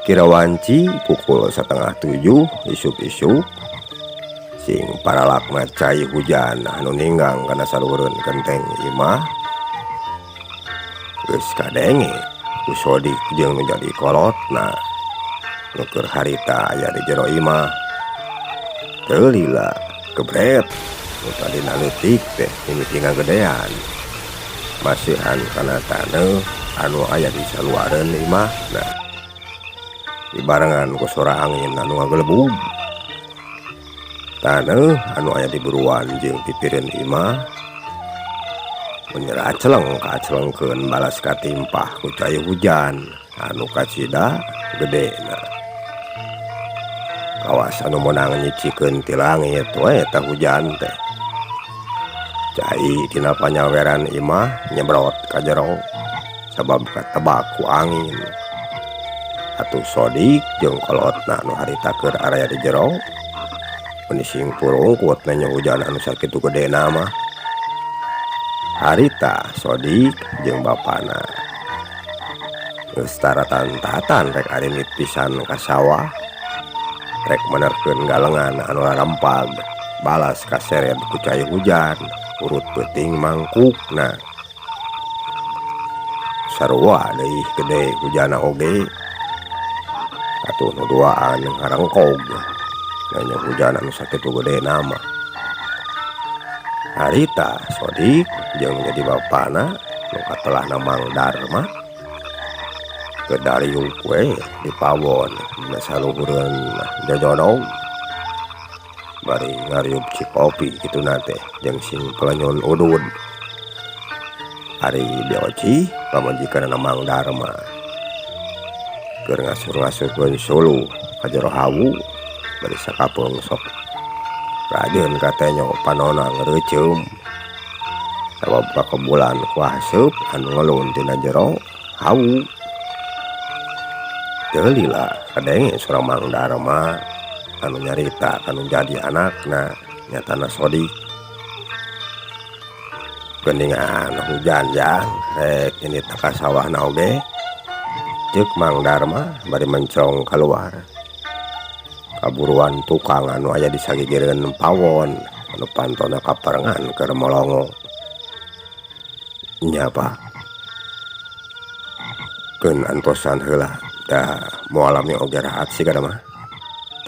Kira wanci pukul 6.30 isuk-isuk sing paralakna cai hujan anu ninggang kana saluhureun genteng imah geus kadenge ku Sodik jeung nu jadi kolotna nu keur harita aya di jero imah. Teu lila gebret nu tadina leutik teh mimiti ngagedean masihan kana taneuh anu aya di saluareun imahna dibarengan ku sora angin anu ngagelebug. Taneuh anu aya di buruan jeung pipireun imah mun aceleng kacelengkeun balas katimpah ku cai hujan anu kacida gedena. Kawas anu meunang nyicikeun ti langit we eta hujan teh. Cai tina panyaweran imah nyebrot ka jero sabab katebak ku angin. Atuh Sodik jeung kolotna nu harita keur araya di jero meni sing purungkut nenjo hujan anu sakitu gedena mah. Harita Sodik jeung bapana geus taratan-tatan rek arindit pisan ka sawah rek menerkeun galengan anu rarempag balas kaseret ku cai hujan urut peuting mangkukna. Sarua deui gede hujanna oge atuh nu duaan ngarengkog nenjo hujan anu sakitu gedena mah. Harita Sodik jeung jadi bapana nu katelahna Mang Darma keur dariuk we di pawon dina saluhureun jojodog bari ngariup cikopi kituna teh jeung sing pelenyun udud. Ari Bi Oci pamajikanna Mang Darma keur ngasur-ngasurkeun suluh ka jero hawu bari sakapeung sok rajeun katenyo panonna ngreuceum sabab kakebulan ku haseup anu ngelun tina jero hawu. Teu lila kadenge sora Mang Darma anu nyarita kanu jadi anakna nyatana Sodik. Geuningan hujan jang rek indit ka sawahna oge, ceuk Mang Darma bari mencong kaluar. Kaburuan tukang anu aya di sagigireun pawon anu pantona kaparengan keur molongo. Nya, Pak, keun antosan heula da moal lami oge rahat sigana mah,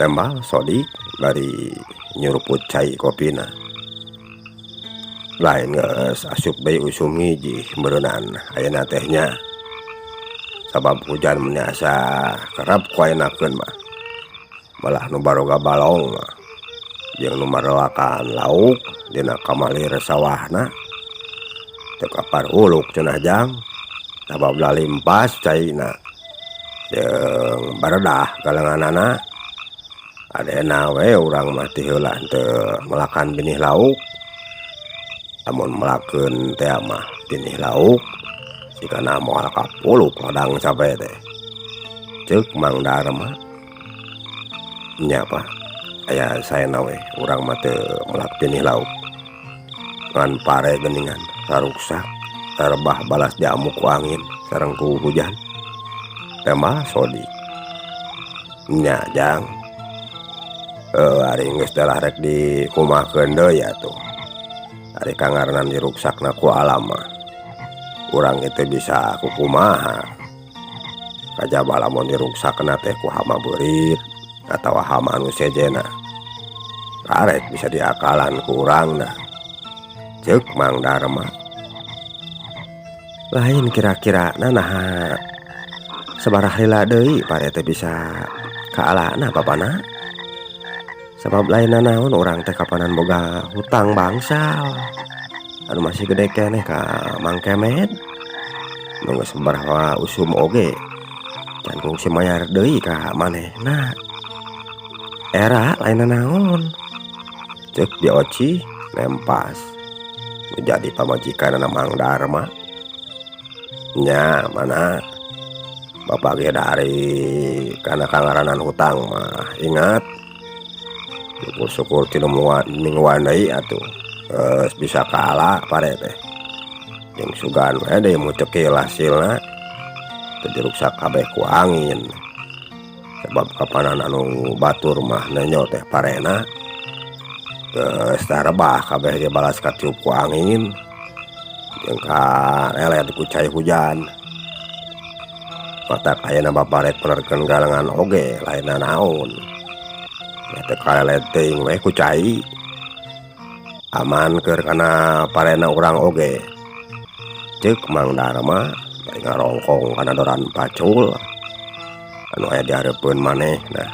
tembal Sodik bari nyuruput cai kopina. Lain geus asup deui usum ngijih meureunan ayeuna teh nya sabab hujan meni asa kerep ku ayeuna mah. Malah nu baroga balong mah jeung nu marelakan lauk dina kamalir sawahna teu kaparuluk cenah, jang, sabab lalimpas caina jeung baredah galenganana. Adena we urang mah ti heula teu melakan binih lauk. Lamun melakeun tea mah binih lauk sigana moal kapuluk ladang cabe teh, ceuk Mang Darma. Nya, Pak, aya saena we urang mah teu melak binih lauk ngan pare geuningan raruksak rarebah balas diamuk ku angin sareng ku hujan, tembal Sodik. Nya, jang, ari geus dalah rek dikumahakeun deui atuh. Ari kangaranan diruksakna ku alam mah urang teu bisa kukumaha kajaba lamun diruksakna teh ku hama beurit atawa hama anu sejenna karek bisa diakalan ku urangna, ceuk Mang Darma. Lain kira-kira naha sabaraha lila deui pare teh bisa kaalana bapana sabab lain nanaon urang teh kapanan boga hutang bangsal anu masih gede keneh ka Mang Kemed nu geus sabaraha usum oge can kungsi mayar deui ka manehna. Era lain nanaon, ceuk Bi Oci nempas nu jadi pamajikanna Mang Darma. Nya mana bapak ge dari kana kangaranan hutang mah ingat syukur-syukur tinu mingguan deui atuh geus bisa kaala pare teh jeung sugan we deui mu cekil hasilna teu diruksak kabeh ku angin. Sabab kapanan anu batur mah nenjo teh parena geus tarebah kabeh ge balas katiup ku angin jeung kalelet ku cai hujan. Matak ayeuna bapa rek menerkeun galengan oge lain nanaon. Nya teu kalelet teuing we ku cai. Aman keur kana parena urang oge. Ceuk Mang Darma bari ngarongkong kana doran pacul anu aya di hareupeun manehna.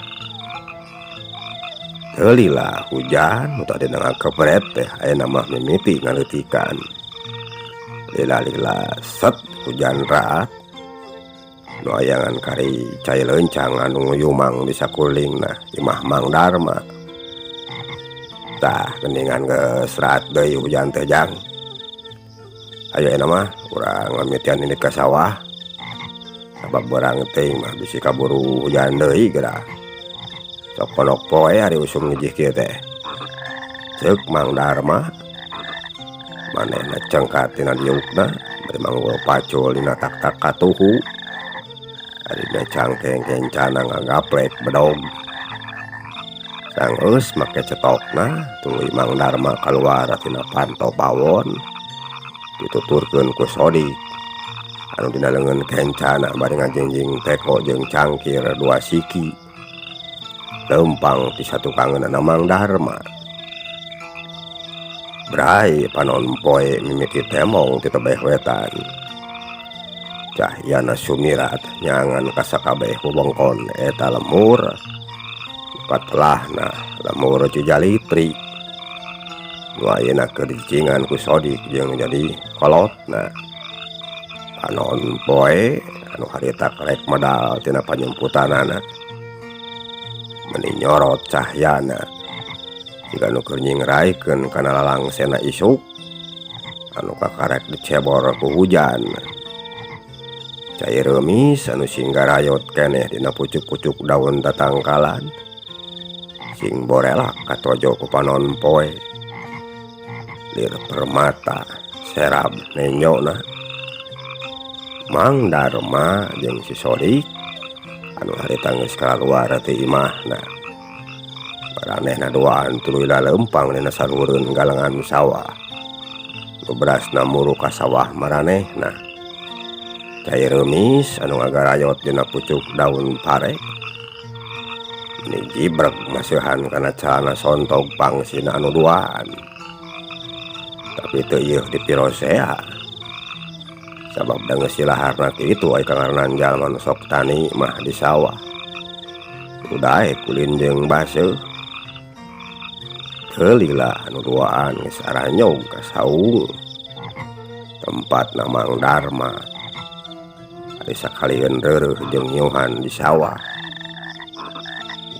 Teu lila hujan nu tadina ngakepret teh ayeuna mah mimiti ngaleutikan. Lila-lila set hujan raat nu ayangan kari cai leuncang anu nguyumang di sakulilingna imah Mang Darma. Tah geuningan geus raat deui hujan teh jang. Ayo ayeuna mah urang ngamitian indit ka sawah. Sabab beurang teuing mah bisi kaburu hujan deui geura. Sok pondok poe ari usum ngijih kieu teh. Ceuk Mang Darma manehna cengkat tina diukna bari manggul pacul dina tak-tak katuhu. Ari dina cangkeng kencana ngagaplek bedog. Sanggeus make cetokna tuluy Mang Darma kaluar tina panto pawon dituturkeun ku Sodik anu dina leungeun kencana bari ngajingjing teko jeung cangkir dua siki leumpang ti satukangeunana Mang Darma. Bray panon poe mimiti temong ti tebeh wetan. Cahyana sumirat nyangan ka sakabeh wewengkon eta lemur patelahna lemur Cijalitri nu ayeuna keur dicingan ku Sodik jeung jadi kolotna. Panon poe anu harita karek medal tina panyumputanana meuni nyorot cahyana jiga nu keur nyingraikeun kana lalangsena isuk anu kakarek dicebor ku hujan. Cai reumis anu sing garayot keneh dina pucuk-pucuk daun tatangkalan sing borelak katojo ku panon poe. Lir permata serab nenyona Mang Darma jeung si Sodik anu harita geus kaluar ti imahna. Maranehna duaan tuluy laleumpang dina saluhureun galengan sawah. Nu berasna muru ka sawah maranehna. Cai reumis anu ngagarayot dina pucuk daun pare meni jibreg maseuhan kana calana sontog pangsina anu duaan. Tapi teu ieuh dipirosea. Sabab da geus silaharna kitu ai kangaranan jalma nu sok tani mah di sawah. Udae kulin jeung baseuh. Teu lila anu duaan geus aranyog ka saung tempatna Mang Darma. Ari sakalieun reureuh jeung nyuhan di sawah.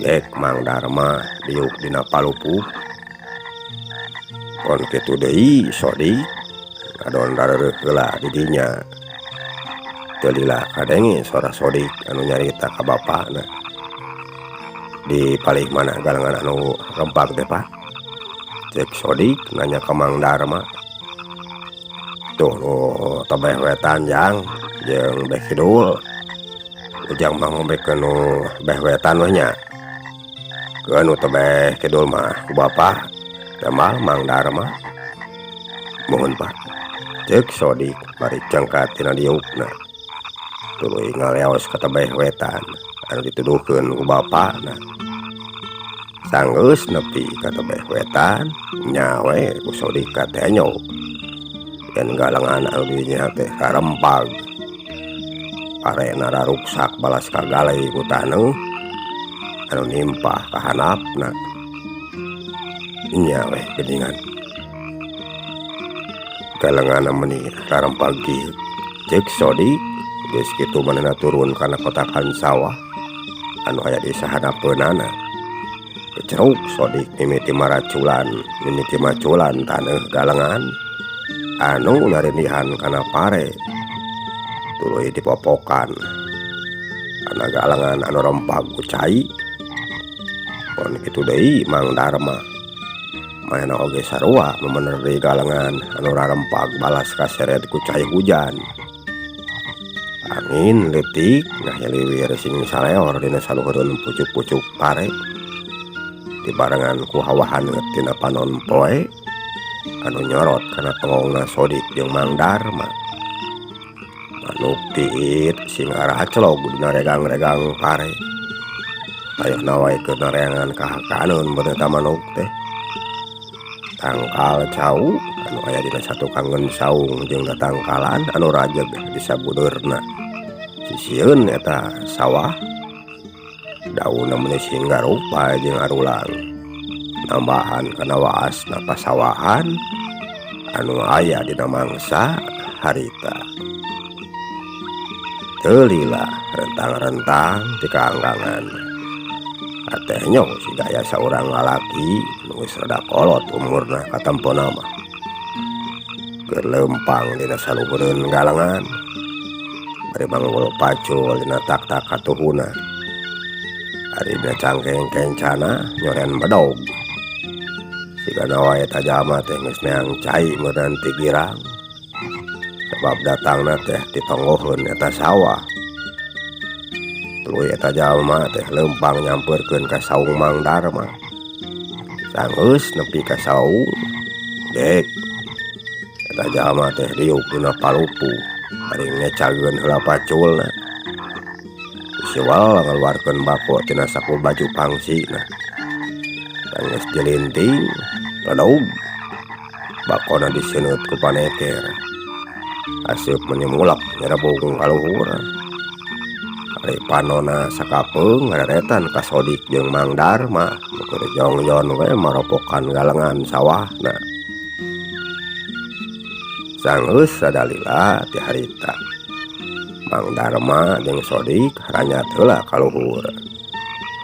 Gek Mang Darma diuk dina palupuh. Kon kitu deui Sodik ngadon rareureut heula di dinya. Teu lila kadenge sora Sodik anu nyarita ka bapana. Di palih mana galengan anu rempag teh Pak? Cek Sodik nanya ka Mang Darma. Tuh nu tebeh wetan jang jeung beh kidul. Ujang mah ngombekeun nu beh wetan we nya. Keun nu tebeh kidul mah ku bapa tembal Mang Darma. Mohon Pak. Ceuk Sodik bari cengkat tina diukna. Tuluy ngaleos ka tebeh wetan anu dituduhkeun ku bapana. Sanggeus nepi ka tebeh wetan nya we ku Sodik katenyo. Yen galengan anu di dinya teh rarempag. Parena raruksak balas kagalei ku taneuh anu nimpah ka handapna. Nya weh geuningan. Galenganna meuni rarempag kieu. Ceuk Sodik geus kitu manehna turun kana kotakan sawah anu aya di sahanapeunana. Keceruk Sodik mimiti maraculan, mimiti maculan taneuh galengan anu narindihan kana pare. Tuluy dipopokan kana galengan anu rempag ku cai. Pon kitu deui Mang Darma manehna oge sarua memener deui galengan anu rarempag balas kaseret ku cai hujan. Angin leutik ngahiliwir sing saleor dina saluhureun pucuk-pucuk pare. Dibarengan ku hawa haneut tina panon poe anu nyorot kana tongongna Sodik jeung Mang Darma. Manuk tiit sing araclog dina regang-regang pare. Ayeuna wae keur nareangan kahakaneun beuneu eta manuk teh. Tangkal cau anu aya dina satukangeun saung jeung tatangkalan anu rajeg di sabudeurna. Sisieun eta sawah daunna meuni sing garupa jeung arulang. Nambahan kana waasna pasawahan anu aya dina mangsa harita. Teu lila rentang-rentang ti kaanggangan. Ateh nyong siga aya saurang lalaki nu geus rada kolot umurna katempona mah. Keur leumpang dina saluhureun galengan bari manggul pacul dina tak-tak katuhuna. Ari dina cangkeng kencana nyoren bedog. Sigana wae eta jalma teh geus neang cai meureun ti girang. Sabab datangna teh ditonggoheun eta sawah. Tuluy eta jalma teh leumpang nyampeurkeun ka saung Mang Darma. Sanggeus nepi ka saung dek eta jalma teh diuk dina palupuh bari ngecageun heula paculna. Siwal ngaluarkeun bako tina saku baju pangsina. Sanggeus dilinting ledog bakona diseuneup ku paneker. Aseup meuni mulek nyerebung ka luhur. Ari panona sakapeung ngareretan ka Sodik jeung Mang Darma nu keur jongjon we maropokan galengan sawahna. Sanggeus sadalila ti harita. Mang Darma jeung Sodik haranyat heula ka luhur.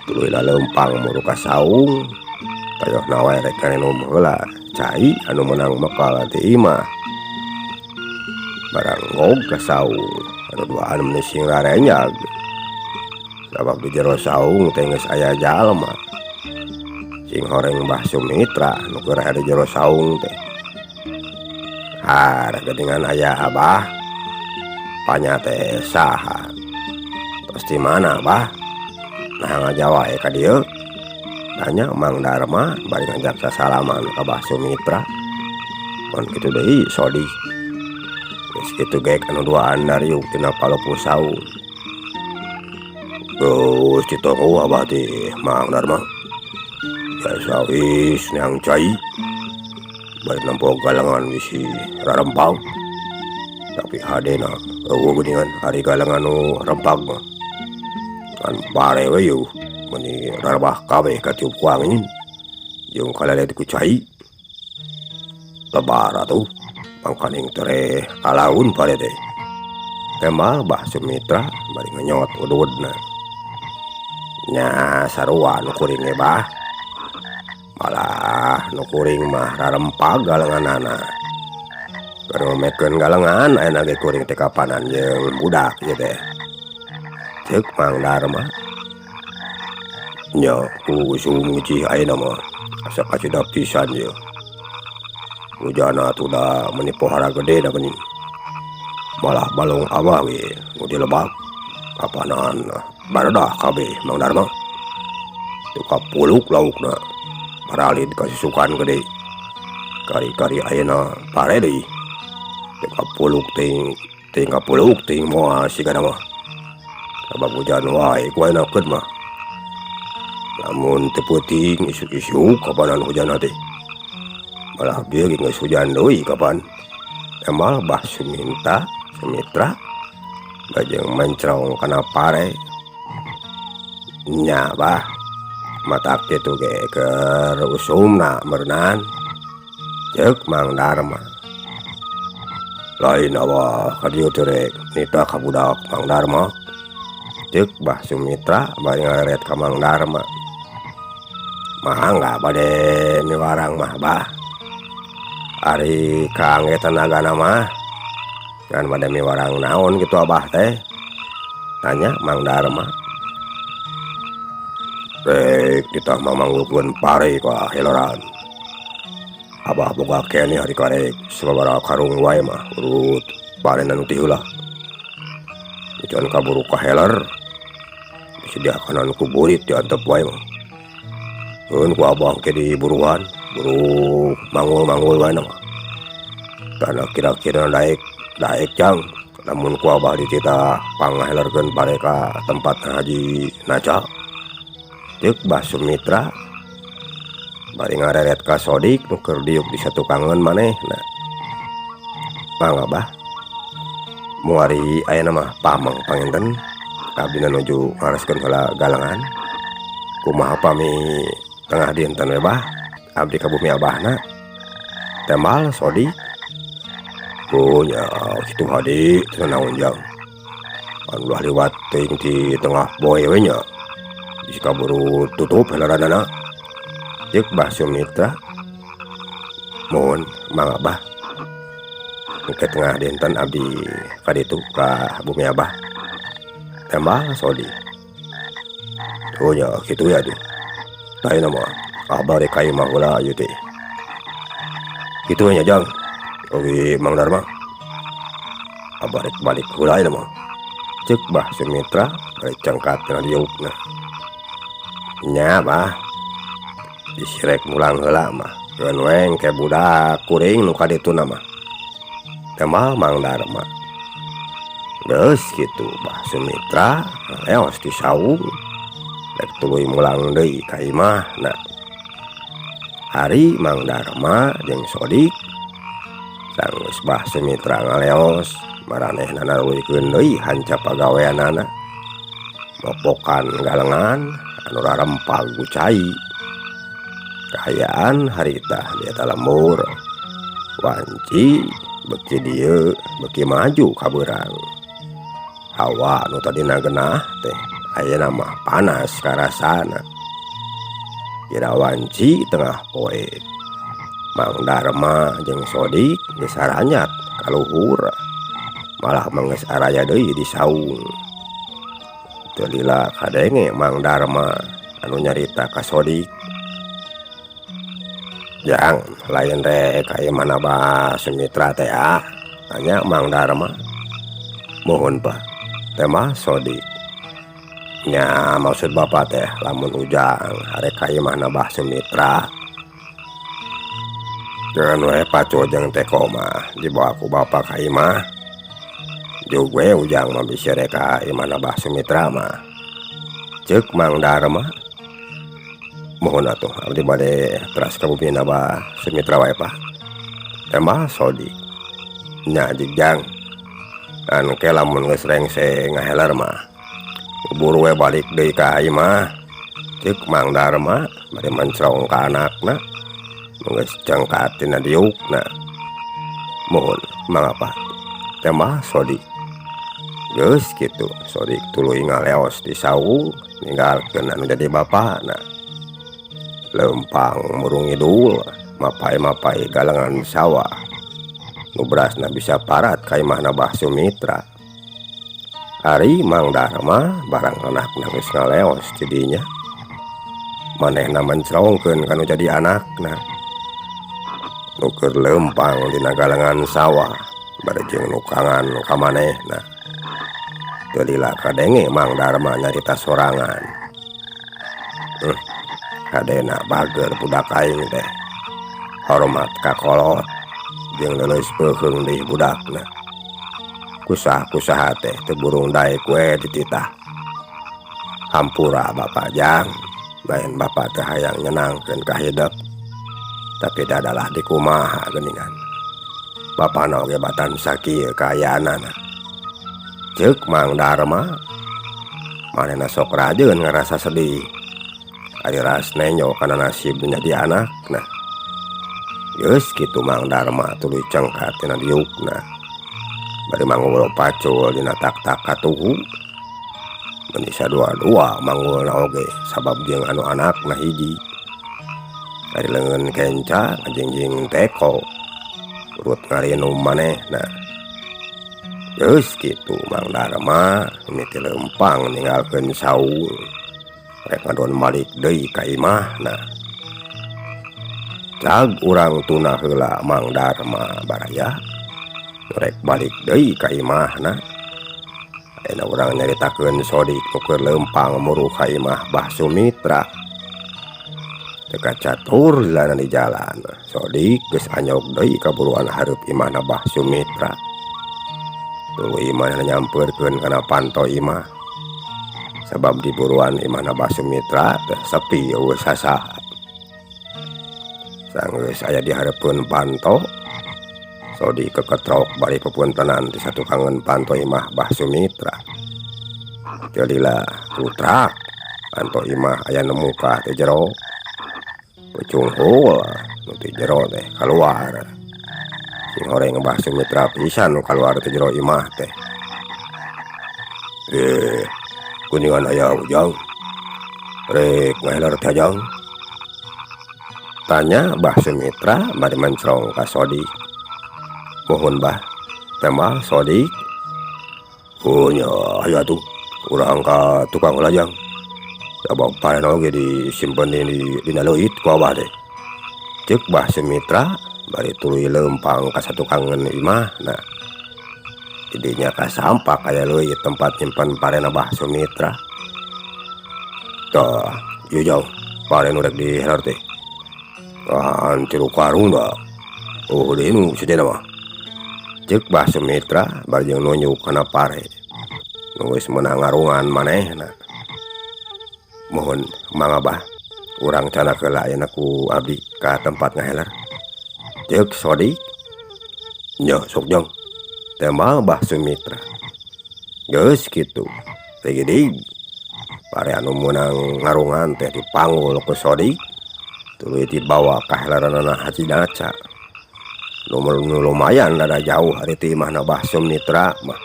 Tuluy laleumpang muru ka saung. Tayohna wae rek ngarenum heula cai anu meunang mekal ti imah. Barang gog ka saung anu duaan meuni sing rarenyag. Sabab di jero saung teh geus aya jalma. Sing horeng Mbah Sumitra nu keur aya di jero saung teh. Har geuningan aya abah panya teh saha. Tos ti mana bah? Nah ngaja wae ka dieu. Tanya Mang Darma bari ngajak sasalaman ka Mbah Sumitra. Mun kitu deui Sodik. Geus kitu ge anu duaan dariuk tina palupuh saung. Geus ditunggu abah teh Mang Darma. Biasa wis neang cai. Bari nempo galengan bisi rarempag. Tapi hadena eueuh geuningan ari galengan nu rempag mah. Ngan pare we yeuh meuni rarbah kabeh katiup ku angin jeung kalelet ku cai. Lebar atuh mangkaning tereh kalaun pare teh. Tembal Bah Sumitra bari ngenyot ududna. Nya sarua nu kuring ge bah. Malah nu kuring mah rarempag galenganana. Keur ngomekeun galengan ayeuna ge kuring teh kapanan jeung budak ieu teh. Ceuk Mang Darma. Nya usum cih ayeuna mah asa kacida pisan ieu. Hujana atuh da meuni pohara gede da geuning. Malah balong abah we nu dilebak kapanan baredah kabeh Mang Darma. Teu kapuluk laukna baralid ka susukan gede. Kari-kari ayeuna pare deui. Teu kapuluk teuing teuing kapuluk teuing moal sigana mah. Sabab hujan wae ku ayeuna keun mah. Lamun teu peuting isuk-isuk kapanan hujanna teh. Malah bieu ge geus hujan deui kapan. Emal Bah Sumitra bajeng mencrong kana pare. Nya bah matak kitu ge keur usumna meureunan. Ceuk Mang Darma. Lain abah ka dieu teh rek nitah ka budak Mang Darma. Ceuk Bah Sumitra bari ngareret ka Mang Darma. Mangga bade miwarang mah bah. Ari kangge tenagana mah ngan bade miwarang naon kitu abah teh? Tanya Mang Darma. Rek ditah mamanggulkeun pare ka heloran. Abah boga keneh ari karek sababaraha karung wae mah urut parena nu ti heula. Can kaburu kaheler bisi diakanan ku burit diantep wae mah. Keun ku abah ke diburuan, buru manggul-manggul wae mah. Tana kira-kira daek daek jang lamun ku abah dititah panghelerkeun pare ka tempat Haji Naca. Ceuk Bah Sumitra bari ngareret ka Sodik nu keur diuk di satukangeun manehna. Mangga Bah. Muari ayeuna mah pameng panginten abdi nuju ngareskeun heula galengan. Kumaha pami tengah dinten we Bah abdi ka bumi abahna. Tembal Sodik. Oh nya kitu hade teu naon jang. Anu ulah liwat teuing ti tengah poe we nya. Bisi kaburu tutup heleranana. Ceuk Bah Sumitra. Muhun mangga Bah. Engke tengah dinten abdi ka ditu ka bumi abah. Tembal Sodik. Oh nya kitu ya atuh. Ayeuna mah abah rek ka imah heula ieu teh. Kitu we nya Jang. Oge Mang Darma. Abah rek balik heula ayeuna mah. Ceuk Bah Sumitra bari cengkat tina diukna. Nya Bah. Bisi rek mulang heula mah. Keun we engke budak kuring nu ka dituna mah. Tembal Mang Darma. Geus kitu Bah Sumitra ngaleos ti saung rek tuluy mulang deui ka imahna. Ari Mang Darma jeung Sodik sanggeus Bah Sumitra ngaleos maranehna naruluykeun deui hanca pagaweanana. Mopokan galengan anu rarempag ku cai. Kaayaan harita di eta lembur wanci beuki dieu beuki maju kabeurang. Hawa nu tadina genah teh ayeuna mah panas karasana. Kira wanci tengah poe. Mang Darma jeung Sodik geus saranyat ka luhur. Malah mah geus araya deui di saung. Teu lila kadenge Mang Darma anu nyarita ka Sodik. Jang lain rek ka imahna Bah Sumitra teh ah, tanya Mang Darma. Muhun Bah, tembal Sodik. Nya maksud Bapak teh lamun ujang arek ka imahna Bah Sumitra. Keun we pacul jeung teko mah dibawa ku Bapak ka imah. Jug we ujang mah bisi rek ka imahna Bah Sumitra mah. Ceuk Mang Darma. Muhun atuh abdi bade teras ka bumina Bah Sumitra wae Pak. Tembal Sodik. Nya jig Jang. Engke lamun geus rengse ngaheler mah buru we balik deui ka imah. Ceuk Mang Darma bari mencrong ka anakna. Nu geus cengkat tina diukna. Muhun mangga Pak. Tembal Sodik. Geus kitu Sodik tuluy ngaleos di saung ninggalkeun anu jadi bapana. Leumpang murung ngidul mapay-mapay galengan sawah. Nu berasna bisa parat ka imahna Bah Sumitra. Ari Mang Darma barang anakna geus ngaleos ti dinya. Manehna mencrongkeun ka nu jadi anakna. Nu keur leumpang dina galengan sawah bari jeung nukangan ka manehna. Teu lila kadenge Mang Darma nyarita sorangan. Kadena bager budak aing teh. Hormat ka kolot jeung leuleus peuheung deui budakna. Kusaha-kusaha teh teu burung daek we dititah. Hampura Bapak Jang, lain Bapak teh hayang nyenangkeun ka hidep. Tapi dadalah dikumaha geuningan. Bapana oge batan sakieu kaayaanana. Ceuk Mang Darma. Manehna sok rajeun ngarasa sedih. Ari ras nenjo kana nasib nu jadi anakna. Geus kitu Mang Darma tuluy cengkat tina diukna. Bari manggul pacul dina tak-tak katuhu. Meuni sadua-dua manggulna oge sabab jeung anu anakna hiji. Ari leungeun kenca ngajingjing teko. Urut ngarinum manehna. Geus kitu Mang Darma mimiti leumpang ninggalkeun saung. Rek ngadon balik deui ka imahna. Cag urang tuna heula Mang Darma baraya. Rek balik deui ka imahna. Ayeuna urang nyaritakeun Sodik nu keur leumpang muru ka imah Bah Sumitra. Teu kacatur lilana di jalan. Sodik geus anyog deui ka buruan hareup imahna Bah Sumitra. Tuluy manehna nyampeurkeun kana panto imah. Sabab di buruan imahna Bah Sumitra teh sepi euweuh sasaha. Sanggeus aya di hareupeun panto, Sodik keketrok bari pepuntenan ti satukangeun panto imah Bah Sumitra. Teu lila kutrak panto imah aya nu muka ti jero. Pucunghul nu ti jero teh kaluar. Sing horeng Bah Sumitra pisan nu kaluar ti jero imah teh. "Eh, kuningan aya Ujang. Rek ngahelar teh, Jang?" tanya Bah Sumitra bari mencrong ka Sodik. "Muhun, Bah," tembal Sodik. "Oh nya, hayu atuh urang ka tukang heula, Jang. Sabab parena oge disimpen dina leuit ku Abah teh," ceuk Bah Sumitra bari tuluy leumpang ka satukangeun imahna. Di dinya kasampak aya leuit tempat nyimpen parena Bah Sumitra. "Tah, ieu, Jang, pare nu rek dihelar teh. Ngan 3 karung da. Oh, deui nu sejenna mah," ceuk Bah Sumitra bari jeung nunjuk kana pare nu geus meunang ngarungan manehna. "Muhun, mangga, Bah, urang candak heula ayeuna ku abdi ka tempat ngaheler," ceuk Sodik. "Nya sok, Jang," tembal Bah Sumitra. Geus kitu, rigidig pare anu meunang ngarungan teh dipanggul ku Sodik tuluy dibawa ka heleranana Haji Naca. Nu lumayan rada jauh ari ti imahna Bah Sumitra mah.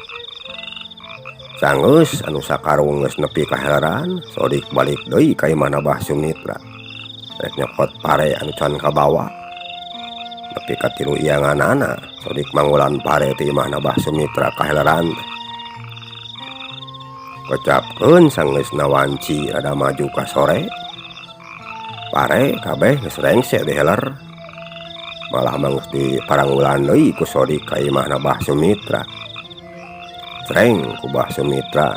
Sanggeus anu sakarung geus nepi ka heleran, Sodik balik deui ka imahna Bah Sumitra. Rek nyokot pare anu can kabawa. Nepi ka 3 ianganana Sodik manggulan pare ti imahna Bah Sumitra ka heleran teh. Kocapkeun sanggeusna wanci rada maju ka sore. Pare kabeh geus rengse diheler. Malah mah geus diparanggulan deui ku Sodik ka imahna Bah Sumitra. Cereng ku Bah Sumitra.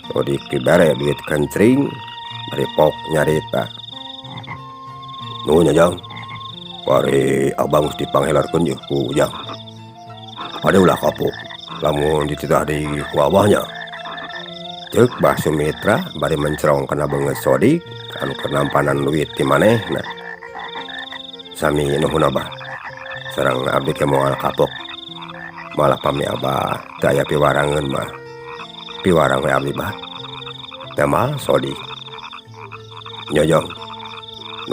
Sodik dibere duit kencring bari pok nyarita. "Nuhun nya, Jang. Pare Abah geus dipanghelarkeun yeuh ku Ujang. Kade ulah kapok lamun dititah deui ku Abah nya," ceuk Bah Sumitra bari mencrong kana beungeut Sodik anu keur nampanan duit ti manehna. "Sami nuhun, Abah. Sareng abdi ge moal kapok. Malah pami Abah teu aya piwarangeun mah, piwarang we abdi, Bah," tembal Sodik. "Nya, Jang,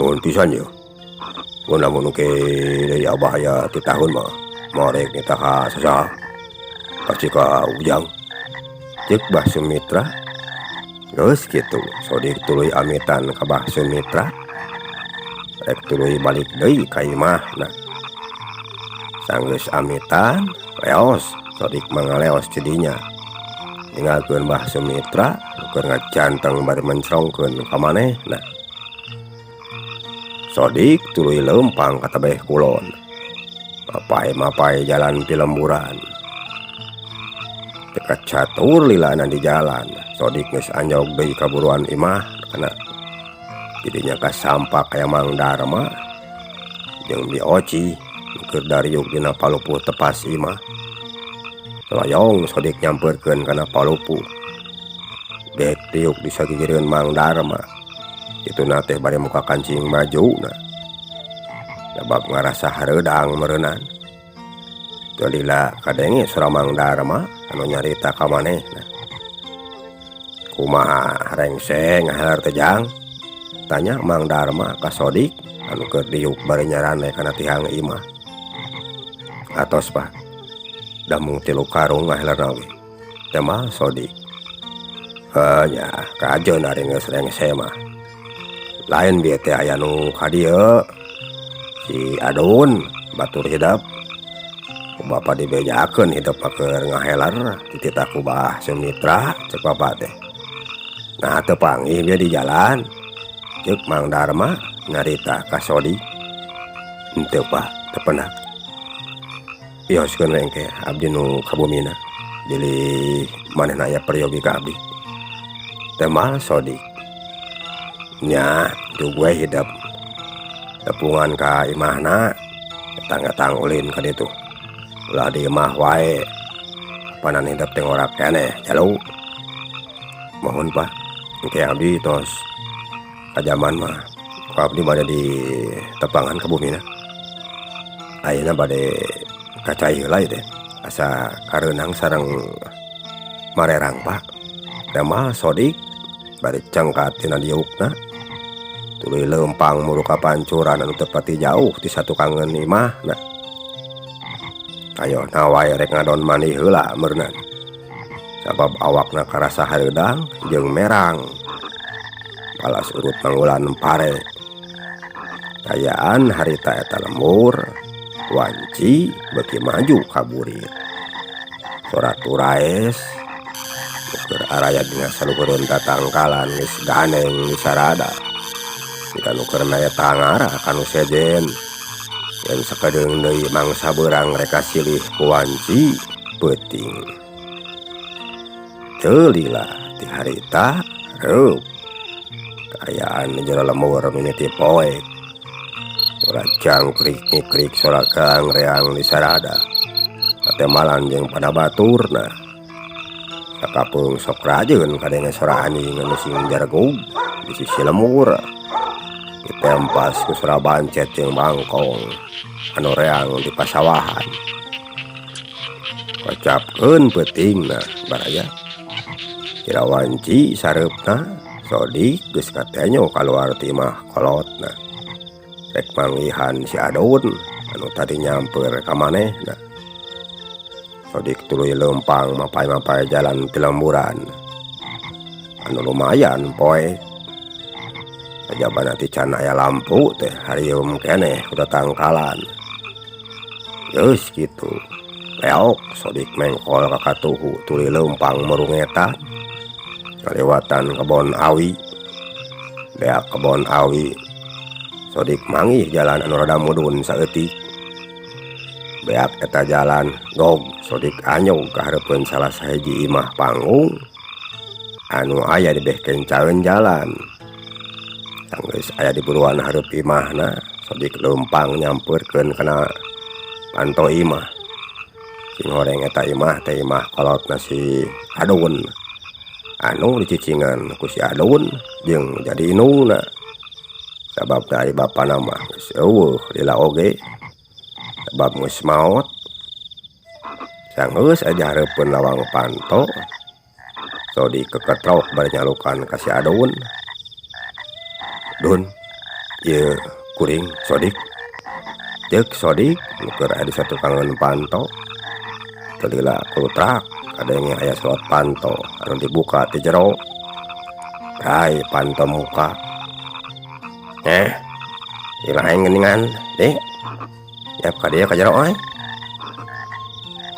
nuhun pisan yeuh. Mun lamun engke deui Abah aya titahun mah moal rek nitah ka sasaha. Pasti ka Ujang," ceuk Bah Sumitra. Geus kitu Sodik tuluy amitan ka Bah Sumitra. Rek tuluy balik deui ka imahna. Sanggeus amitan, leos Sodik mah ngaleos ti dinya. Ninggalkeun Bah Sumitra nu keur ngajanteng bari mencrongkeun ka manehna. Sodik tuluy leumpang ka tebeh kulon. Mapay-mapay jalan pilemburan. Teu kacatur lilana di jalan. Sodik geus anjog deui ka buruan imah kana. Di dinya kasampak aya Mang Darma jeung Bi Oci nu keur dariuk dina palupuh tepas imah. Solayong Sodik nyampeurkeun kana palupuh. Dek diuk di sagigireun Mang Darma. Kituna teh bari muka kancing bajuna. Sabab ngarasa hareudang meureunan. Teu lila kadenge sora Mang Darma anu nyarita ka manehna. "Kumaha rengse ngahelar teh, Jang?" tanya Mang Darma ka Sodik anu keur diuk bari nyarande kana tihang imah. "Atos, Pak. Da mung 3 karung ngahelarna oge," tembal Sodik. "Heuh nya, kajeun ari geus rengse mah. Lain bieu teh aya nu ka dieu. Si Adun batur hidep. Ku bapa dibejakeun hidep mah keur ngahelar dititah ku Bah Sumitra, ceuk bapa teh. Nah, teu panggih bieu di jalan?" ceuk Mang Darma nyarita ka Sodik. "Henteu, Pak, teu pendak. Wioskeun we engke abdi nu ka bumina. Bilih manehna aya peryogi ka abdi. Tembal Sodik. Nya jug we hidep tepungan ka imahna etang-etang ulin ka ditu. Ulah di imah wae. Panan hidep teh ngora keneh jalu. Mohon Pak, engke abdi tos kajaman mah ku abdi bade di tepangan ka bumina. Ayeuna bade ka cai heula ieu teh asa kareunang sareng marerang Pak. Tembal Sodik bari cengkat tina diukna tuluy leumpang muru ka pancuran anu teu pati jauh ti satukangeun imahna. Ayeuna wae rek ngadon mandi heula meureunan. Sabab awakna karasa hareudang jeung merang. Balas urut manggulan pare. Kaayaan harita eta lembur wanci beuki maju ka burit. Sora turaes nu keur araya dina saluhureun tatangkalan geus gandeng disarada. Siga nu keur mere tangara ka nu sejen. Yen sakedeung deui mangsa beurang rek kasilih ku wanci peuting. Teu lila ti harita reup. Kaayaan di jero lembur mimiti poek. Sora jangkrik ngikrik sora reang disarada. Katembalan jeung pada baturna. Sakapeung sok rajeun kadenge sora anjing anu sing jaregug di sisi lembur. Ditempas ku sora bancet jeung bangkong anu reang di pasawahan. Kocapkeun peutingna baraya. Kira wanci sareupna Sodik geus katenyo kaluar ti imah kolotna. Rek manggihan si Adun anu tadi nyamper ka manehna. Sodik tuluy leumpang mapay-mapay jalan ti lemburan. Anu lumayan poek. Sajabana ti can aya lampu teh harieum keneh ku tatangkalan. Geus kitu. Leok Sodik mengkol ka katuhu tuluy leumpang murungetan. Kaliwatan kebon awi. Beak kebon awi. Sodik manggih jalan anu rada mudun saeutik. Beak eta jalan gog Sodik anyog ka hareupeun salah sahiji imah panggung anu aya di beh kencaeun jalan. Sanggeus aya di buruan hareup imahna, Sodik leumpang nyampeurkeun kana panto imah. Sing horeng eta imah teh imah kolotna si Adun. Anu dicicingan ku si Adun jeung jadi indungna. Sabab dari bapana mah geus eueuh lila oge. Sabab geus maot. Sanggeus aja hareupeun lawang panto. Sodik keketrok bari nyalukan ka si Adun. Dun, ieu kuring Sodik. Ceuk Sodik nu keur aya di satukangeun panto. Teu lila kulutrak kadenge aya slot panto anu dibuka ti jero. Rai panto muka. Ilaing geuningan dik. Yap ka dieu ka jero euy.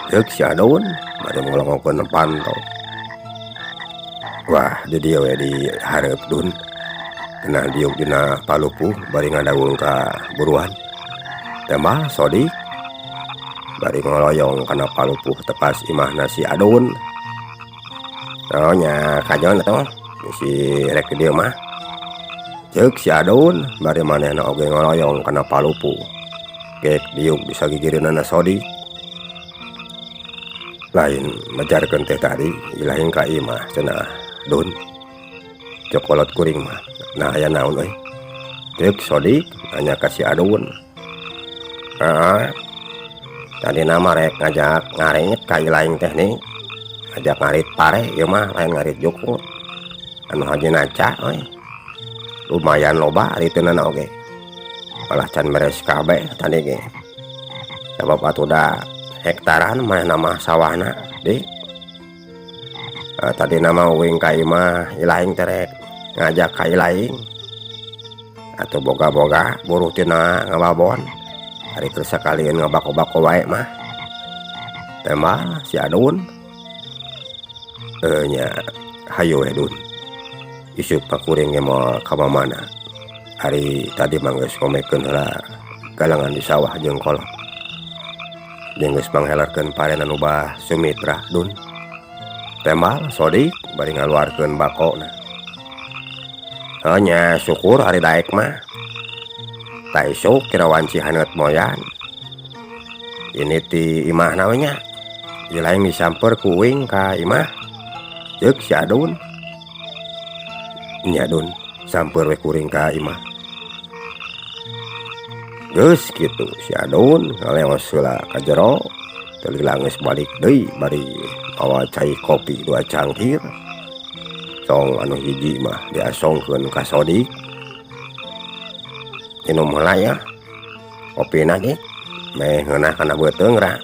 Ceuk si Adun bari ngolongokeun panto. Wah, di dieu we di hareup Dun. Cenah diuk dina palupuh bari ngadaweung ka buruan. Tembal Sodik bari ngoloyong kana palupuh tepas imahna si Adun. Oh nya kajon atuh si rek di dieu mah. Ceuk si Adun bari manehna oge ngoloyong kana palupuh. Gek diuk di sagigireunana Sodik. Lain mejarkeun teh tadi ilahing ka imah cenah Dun. Cokolot kuring mah. Nah aya naon euy? Ceuk Sodik nanya ka si Adun. Heeh. Tadi nama rek ngajak ngarit ka ilaing teh nih. Ngajak ngarit pare ieu mah lain ngarit jukut. Anu haji naca euy. Lumayan loba riteunana oge. Malah can beres kabeh tadi ge. Sabab atuh da hektaran mah nama sawahna dik. Tadi nama uing ka imah ilaing teh rek ngajak ka ilaing. Atuh boga-boga buruh tina ngababon. Ari keur sakalieun ngabako-bako wae mah. Tembal si Adun. Nya hayu we Dun. Isuk mah kuring ge moal ka mamana. Ari tadi mah geus ngomekeun heula galangan di sawah jeung kolot. Jeung geus manghelarkeun paren anu bah Sumitra Dun. Tembal Sodik bari ngaluarkeun bakona. Heuh nya syukur ari daek mah. Ta isuk kira wanci haneut moyan. Ini ti imahna we nya. Ieu lain disamper ku uing ka imah. Ceuk si Adun. Nya Dun, samper we kuring ka imah. Geus kitu si Adun ngaleos heula ka jero. Teu lila geus balik deui bari mawa cai kopi 2 cangkir. Tong anu hiji mah diasongkeun ka Sodik. Minum heula ya. Kopina ge meh ngeunah kana beuteung ra.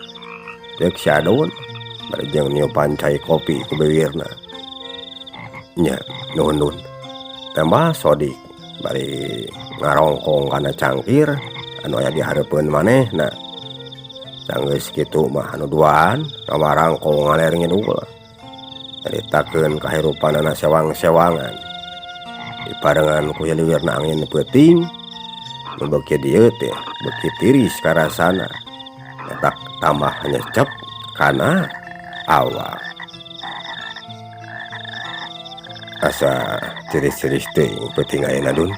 Ceuk si Adun bari jeung niupan cai kopi ku biwirna. Nya nuhun Dun. Tambah Sodik bari ngarongkong kana cangkir anu aya di hareupeun manehna. Sanggeus kitu mah anu duaan ngawarangkong ngaler ngidul. Caritakeun kahirupanana sewang-sewangan. Diparengan ku hiliwirna angin peuting nu beuki dieu teh beuki tiris karasana. Eta tambah nyecep kana awak. Asa tiris-tiris teuing peuting ayeuna Dun.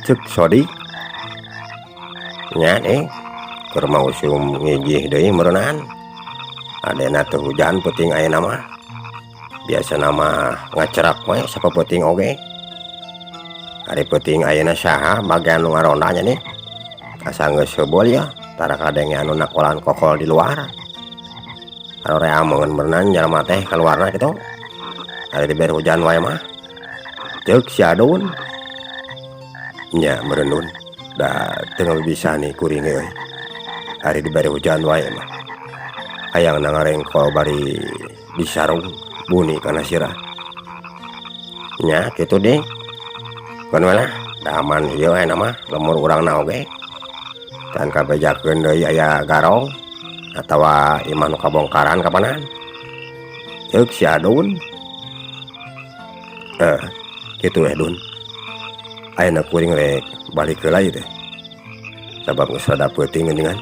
Ceuk Sodik. Nya keur mau usum ngijih deui meureunaan. Adena teu hujan peuting ayeuna mah. Biasana mah ngacerak we sapeuting oge. Ari peuting ayeuna saha bagian nu ngaronda nya nih. Asa geus heubeul ya, tara kadenge anu nakolan kokol di luar. Arorea ameun meureunaan jalma teh kaluarna kitu. Ari dibere hujan wae mah. Ceuk si Adun. Nya meureun Dun. Da teu bisa nih kuring euy. Ari dibere hujan wae mah. Hayang nangarengkol bari disarung buni kana sirah. Nya kitu deh. Keun we lah, da aman ieu ayeuna mah lemur urangna oge. Can kabejakeun deui aya garong atawa imah nu kabongkaran kapanan. Ceuk si Adun. Kitu we Dun. Ayeuna kuring rek balik heula ieu teh. Sabab geus rada peuting geuningan.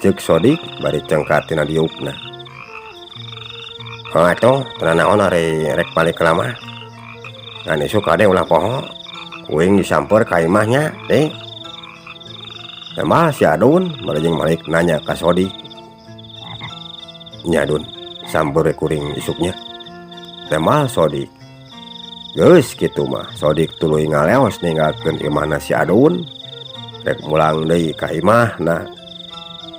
Ceuk Sodik bari cengkat tina diukna. Heuh atuh, teu nanaon ari rek balik heula mah. Ngan isuk kade ulah poho. Kuring disamper ka imah nya, deh. Tembal si Adun bari jeung balik nanya ka Sodik. Nya Dun, samper we kuring isuknya. Tembal Sodik. Geus kitu mah Sodik tuluy ngaleos ninggalkeun imahna si Adun. Rek mulang deui ka imahna.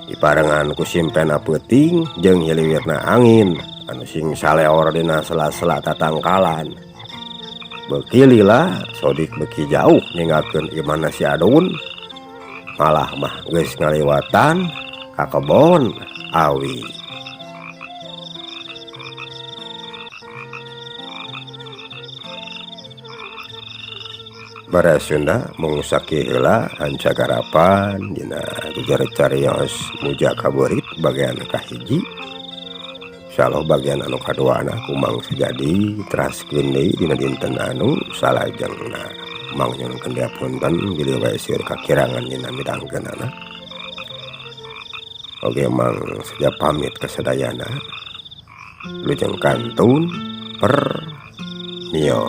Diparengan ku simpena peuting jeung hiliwirna angin anu sing saleor dina sela-sela tatangkalan. Beuki lila Sodik beuki jauh ninggalkeun imahna si Adun. Malah mah geus ngaliwatan ka kebon awi. Bara Sunda mung sakieu heula hancagarapan dina jejer carios Muja Kabeurit bagian kahiji. Insyaallah bagian anu kaduana kumang sajadi teraskeun deui dina dinten anu salajengna. Mang nyuhunkeun diapunten bilih wae seueur kakirangan dina midangkeunana. Oge Mang saja pamit kasadayana. Wilujeng kantun permios.